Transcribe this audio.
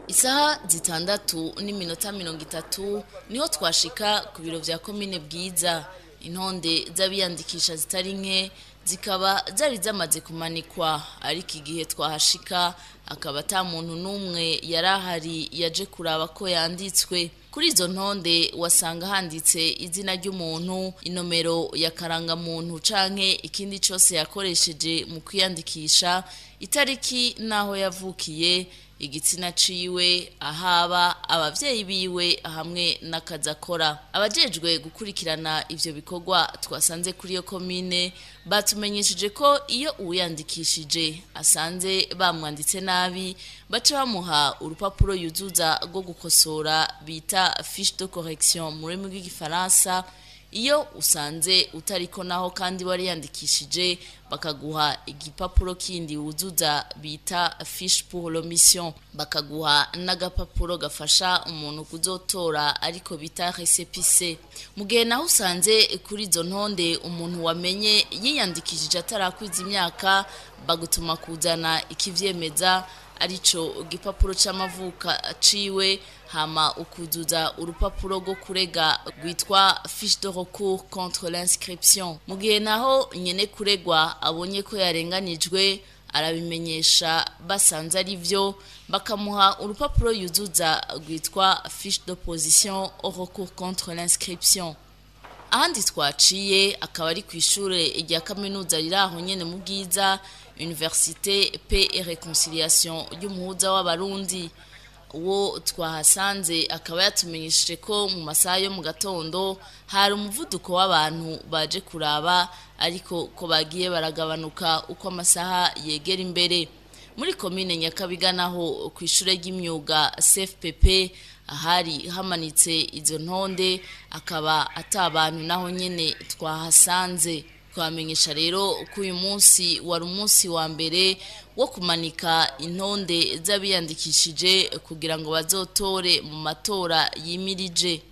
Isaha 6:30 niho twashika ku biro vya komine Bwiza. Intonde z'abiyandikisha zitari nke zikaba zari zamaze kumanikwa, ariko igihe twahashika akaba ata muntu n'umwe yari ahari yaje kuraba ko yanditswe. Kuri izo ntonde wasanga handitse izina ry'umuntu, inomero ya karangamuntu canke ikindi cose yakoresheje mu kwiyandikisha, itariki n'aho yavukiye, igitsina ciwe, ahaba, abavyeyi biwe hamwe n'akazi akora. Abajejwe gukurikirana ivyo bikorwa twasanze kuri iyo komine batumenyesheje ko iyo uwiyandikishije asanze bamwanditse nabi, baca bamuha urupapuro yuzuza rwo gukosora bita fiche de correction mu rurimi rw'igifaransa. Iyo usanze utariko naho kandi wariyandikishije, bakaguha igipapuro kindi wuzuza bita fiche pour l'omission, bakaguha n'agapapuro gafasha umuntu kuzotora ariko bita récépissé. Mu gihe naho usanze kuri izo ntonde umuntu wamenye yiyandikishije atarakwiza imyaka, bagutuma kuzana ikivyemeza, arico gipapuro c'amavuka ciwe, hama ukuzuza urupapuro rwo kurega rwitwa fiche de recours contre l'inscription. Mu gihe naho nyene kuregwa abonye ko yarenganijwe, arabimenyesha, basanze ari vyo bakamuha urupapuro yuzuza rwitwa fiche d'opposition au recours contre l'inscription. Ahandi twaciye akaba ari kw'ishure rya kaminuza riri aho nyene mu Bwiza, Université Paix et Réconciliation y'Umuhuza w'Abarundi. Uwo twahasanze akaba yatumenyesheje ko mu masaha yo mu gatondo hari umuvuduko w'abantu baje kuraba, ariko ko bagiye baragabanuka uko amasaha yegera imbere. Muri komine Nyakabiga naho, ku ishure ry'imyuga CFPP, ahari hamanitse izo ntonde, akaba ata bantu naho nyene twahasanze. Twamenyesha rero ko uyu munsi wari umunsi wa mbere wo kumanika intonde z'abiyandikishije kugira ngo bazotore mu matora yimirije.